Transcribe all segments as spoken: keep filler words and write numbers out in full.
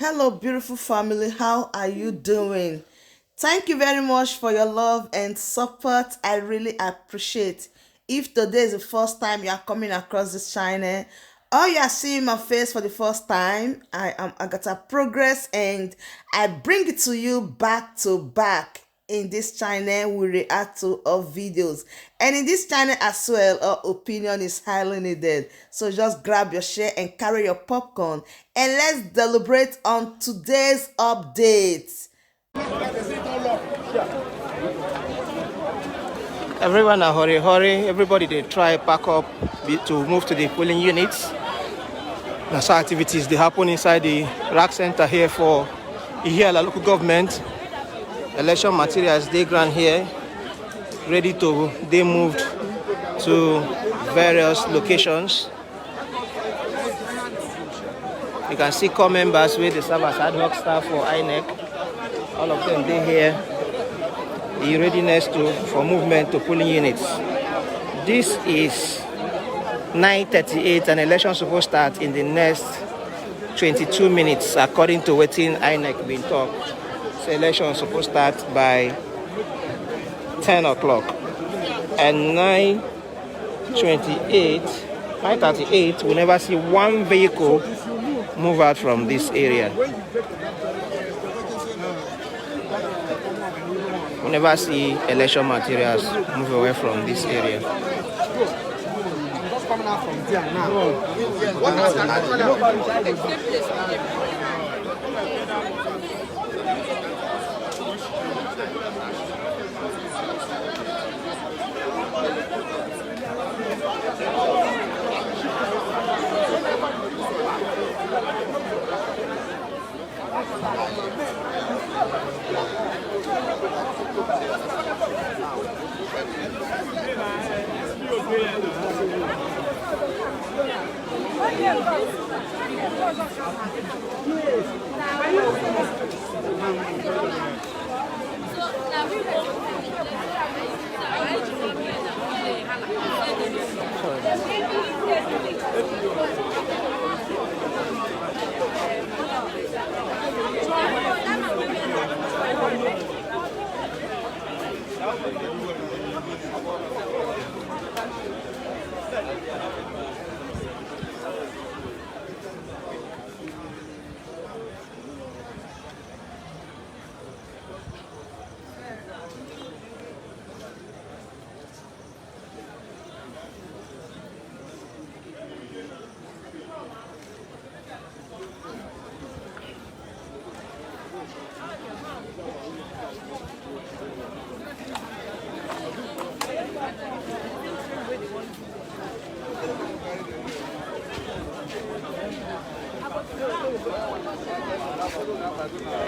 Hello, beautiful family. How are you doing? Thank you very much for your love and support. I really appreciate. If today is the first time you are coming across this channel, or you are seeing my face for the first time, I am Agatha Progress, and I bring it to you back to back. In this channel, we react to all videos, and in this channel as well, our opinion is highly needed. So just grab your share and carry your popcorn, and let's deliberate on today's updates. Everyone a hurry hurry, everybody dey try pack up be- to move to the polling units. Na so activities dey happen inside the rack center here for Ihiala local government. Election materials dey ground here, ready to dey moved to various locations. You can see core members wey dey serve as ad hoc staff for INEC. All of them dey here. The readiness to for movement to polling units. This is nine thirty-eight and election suppose start in the next twenty-two minutes, according to wetin INEC bin talk. So election suppose start by ten o'clock and nine twenty-eight, nine thirty-eight, we never see one vehicle move out from this area. We never see election materials move away from this area.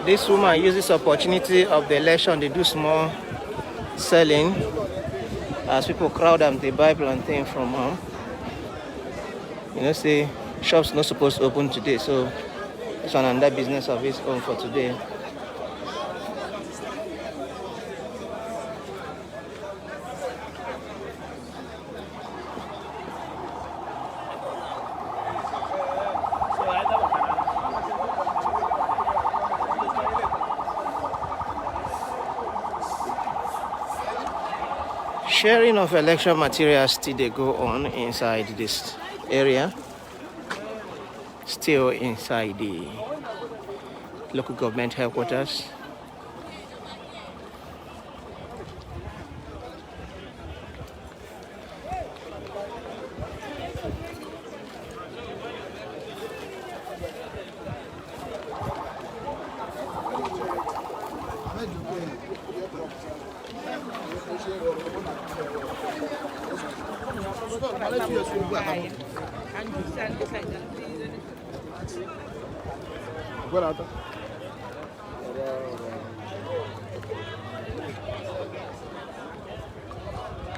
This woman uses opportunity of the election to do small selling as people crowd am dey buy plantain from am. You know say shops no suppose open today, so this one another business of its own for today. Sharing of election materials still dey go on inside this area, still inside the local government headquarters.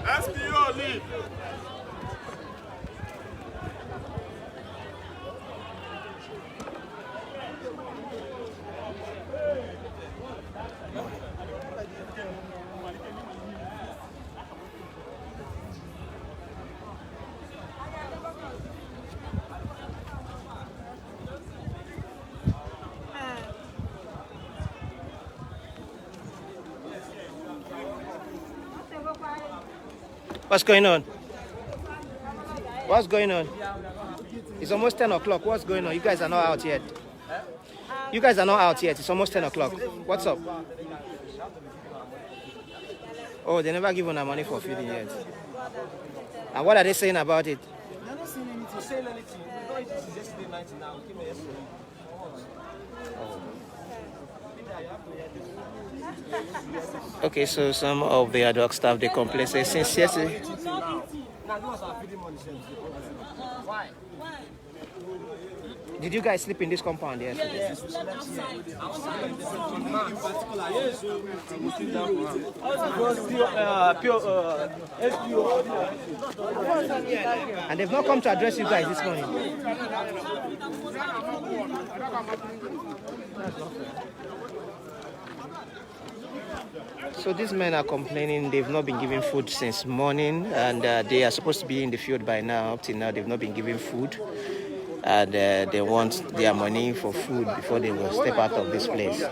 S P O lead. What's going on? What's going on? It's almost ten o'clock. What's going on? You guys are not out yet. You guys are not out yet. It's almost ten o'clock. What's up? Oh, they never give una money for feeding yet. And what are they saying about it? They're not saying anything. Saying anything. They don't eat since yesterday night now. Came here yesterday. Okay, so some of the ad hoc staff, they complain, say since yesterday. Why? Did you guys sleep in this compound yesterday? Yes, we slept here. Pure, uh, pure, uh, S P O. And they've not come to address you guys this morning. So these men are complaining they've not been given food since morning, and uh, they are supposed to be in the field by now. Up till now, they've not been given food, and uh, they want their money for food before they will step out of this place.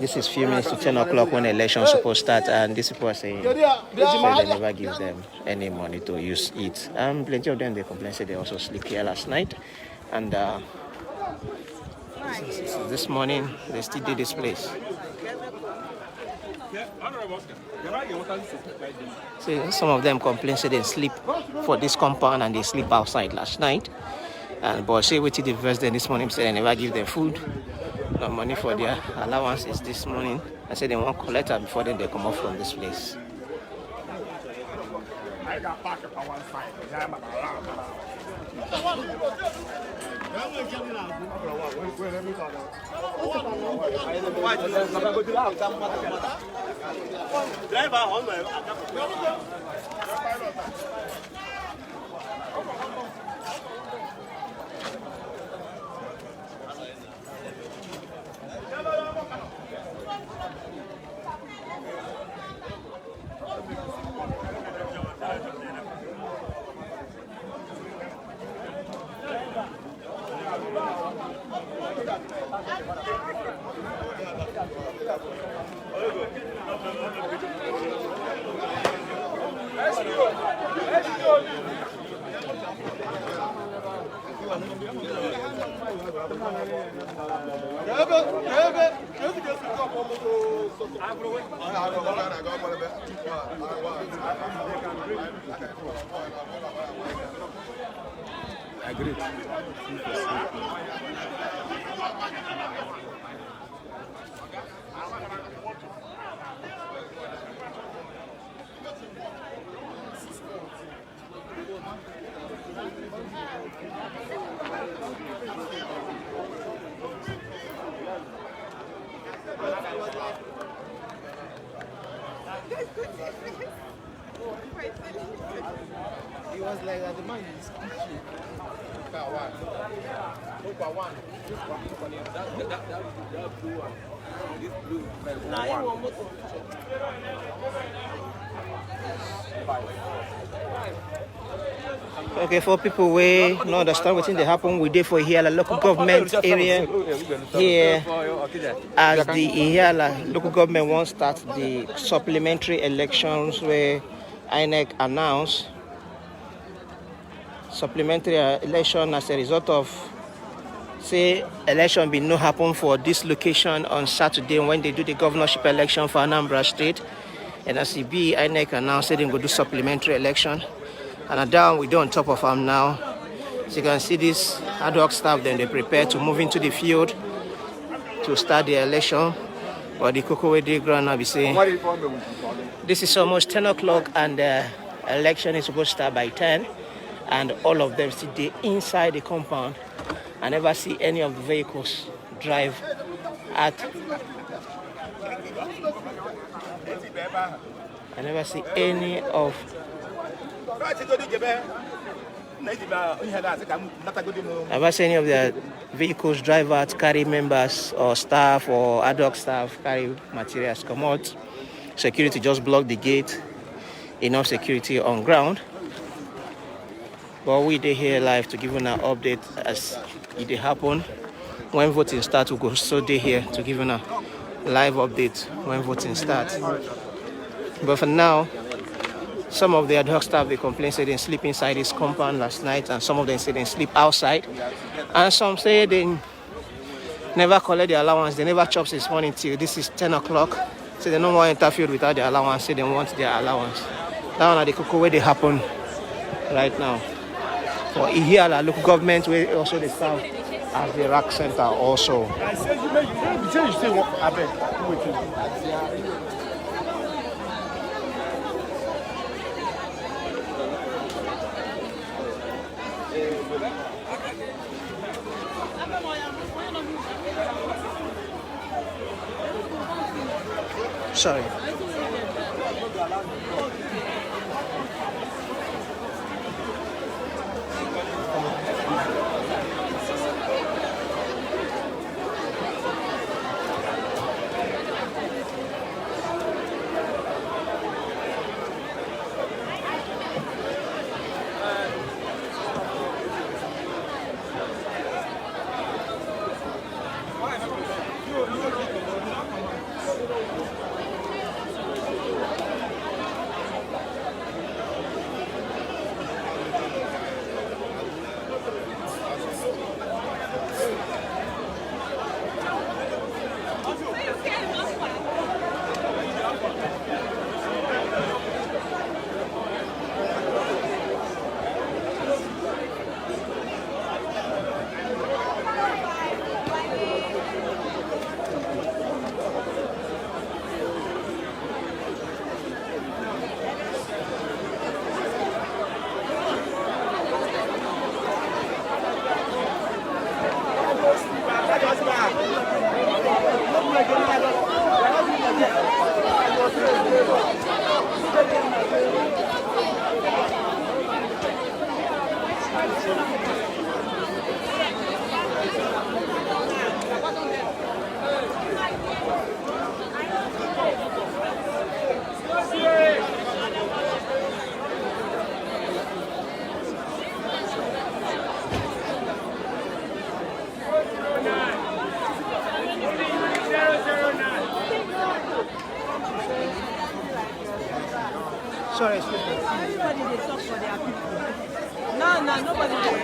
This is few minutes to ten o'clock when election is supposed to start, and these people are saying, say they never give them any money to use it. And plenty of them, they complain, say they also sleep here last night, and uh, this morning, they still did this place. See, some of them complain, say they sleep for this compound and they sleep outside last night. And but say, wait till the first day this morning, say they never give them food, no money for their allowances this morning. I say they won't collect her before then they come off from this place. He was like that, the man is kitchen. Look at one. Look at one. This one, look at it. That, that, that, that, that blue one. This blue is like one. Okay, for people wey no understand wetin dey happen, we dey for Ihiala local government area here as the Ihiala local government wan start the supplementary elections wey INEC announce. Supplementary uh, election as a result of say election bin no happen for this location on Saturday when they do the governorship election for Anambra State. And as e be, INEC announce say dem go do supplementary election. And na down we dey on top of am now. As you can see, this ad hoc staff dem dey prepare to move into the field to start the election. But the koko wey dey ground now be say this is almost ten o'clock and uh, election is supposed to start by ten, and all of them still dey inside the compound. I never see any of the vehicles drive out. I never see any of I never see any of their vehicles drive out, carry members or staff or ad hoc staff, carry materials come out. Security just block the gate. Enough security on ground. But we dey here live to give una update as e dey happen. When voting start, we go still dey here to give una live update when voting start. But for now, Some of the ad hoc staff, they complain say they sleep inside this compound last night, and some of them say they sleep outside, and some say they never collect their allowance, they never chop since morning till this is ten o'clock. Say they no wan interfere without their allowance, say they want their allowance. That one na the koko wey dey happen right now for Ihiala local government, wey also dey serve as the rack center also. I say you make you say you say what? Abeg, wait. Sorry. Sorry, excuse me. Everybody dey talk for their people. No, no, nobody dey.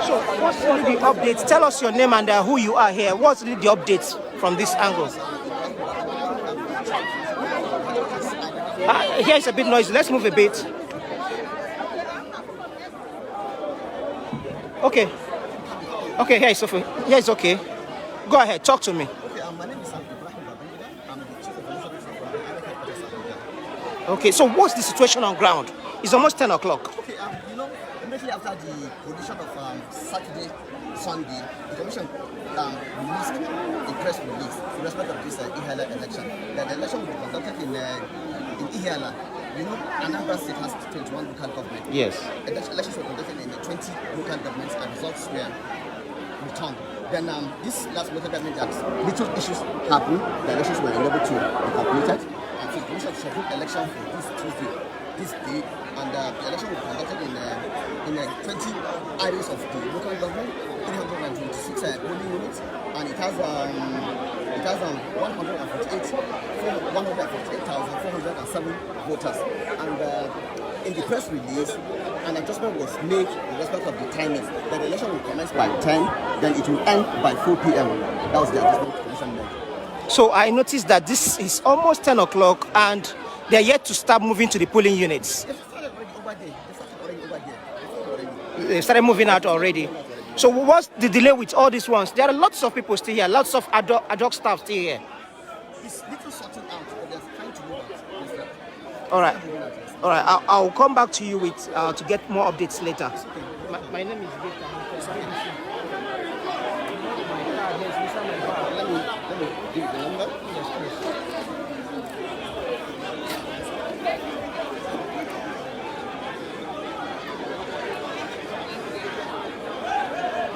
So, what's really the update? Tell us your name and, uh, who you are here. What's really the update from this angle? Uh, here is a bit noisy. Let's move a bit. Okay. Okay, here is okay. Here is okay. Go ahead, talk to me. Okay, um, my name is Ibrahim Babangida. I'm the chief of police officer for the Abuja. Okay, so what's the situation on ground? It's almost ten o'clock. Okay, um, you know, immediately after the position of, um, Saturday, Sunday, the commission, um, released a press release in respect of this, uh, Ihiala election. That the election will be conducted in, uh, in Ihiala. You know, Anambra State has twenty-one local government. Yes. Elec-, elections were conducted in the twenty local governments and results were returned. Then, um, this last local government that little issues happened, the elections were unable to be completed. And so the commission scheduled election for this Tuesday, this day, and, uh, the election will be conducted in, uh, in, uh, twenty areas of the local government, three hundred and twenty-six, uh, polling units, and it has, um, it has, um, one hundred forty-eight, one hundred forty-eight thousand four hundred and seven voters. And, uh, in the press release, an adjustment was made in respect of the timing. The election will commence by ten, then it will end by four p m. That was the adjustment the commission made. So I noticed that this is almost ten o'clock and they're yet to start moving to the polling units. They started already over there. They started already over there. They started already. They started moving out already. So what's the delay with all these ones? There are lots of people still here, lots of ad hoc, ad hoc staff still here. It's little sorting out, but they're trying to move out. All right. All right. I'll, I'll come back to you with, uh, to get more updates later. My, my name is Victor. I'm from B B C. Let me, let me give you the number. Yes, please.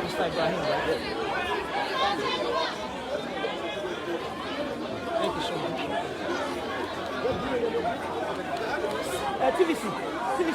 Mister Ibrahim, right? Thank you so much. Uh, T V C, T V C.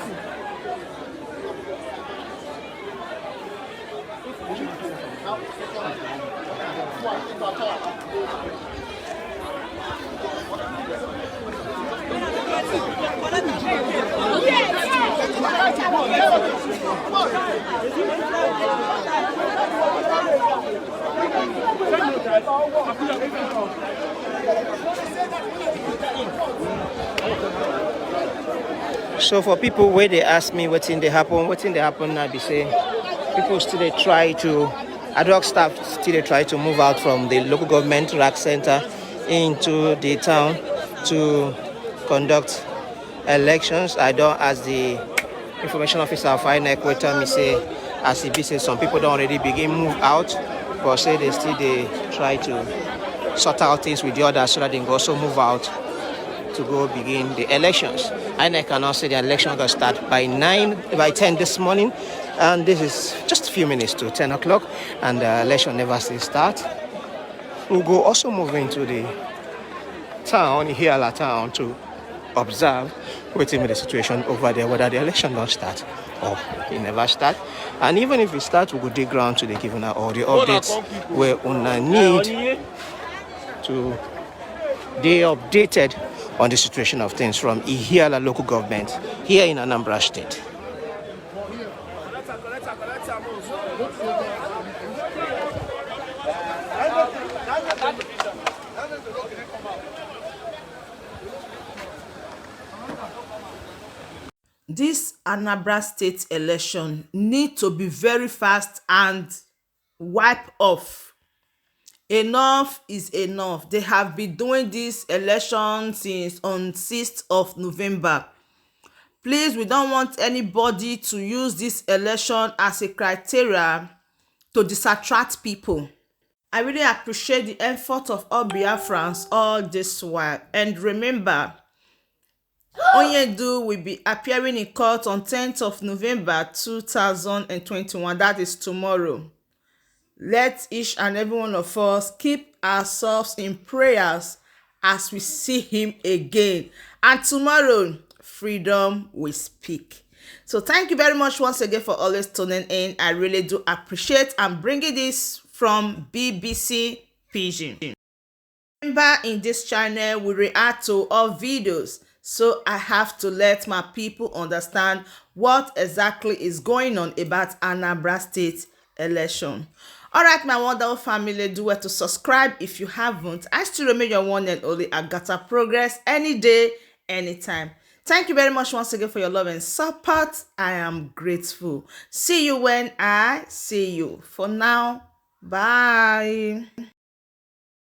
So for people wey dey ask me wetin dey happen, wetin dey happen now be say people still dey try to, ad hoc staff still dey try to move out from the local government rack center into the town to conduct elections. I don ask the information officer of INEC wey tell me say as e be say some people don already begin move out, but say they still dey try to sort out things with the others so that they go also move out to go begin the elections. INEC announced say the election go start by nine, by ten this morning, and this is just a few minutes to ten o'clock, and the election never still start. We go also move into the town, Ihiala town, to observe wetin be the situation over there, whether the election don start or e never start. And even if e start, we go dey ground to dey give una all the updates wey una need to dey updated on the situation of things from Ihiala local government here in Anambra State. This Anambra State election need to be very fast and wipe off. Enough is enough. They have been doing this election since on sixth of November. Please, we don't want anybody to use this election as a criteria to disattract people. I really appreciate the effort of all Biafrans all this while. And remember, Onyedu will be appearing in court on tenth of November two thousand and twenty-one. That is tomorrow. Let each and every one of us keep ourselves in prayers as we see him again. And tomorrow, freedom will speak. So thank you very much once again for always tuning in. I really do appreciate. I'm bringing this from B B C Pidgin. Remember, in this channel, we react to all videos, so I have to let my people understand what exactly is going on about Anambra State election. All right, my wonderful family, do well to subscribe if you haven't. I still remain your one and only Agatha Progress, any day, anytime. Thank you very much once again for your love and support. I am grateful. See you when I see you. For now, bye.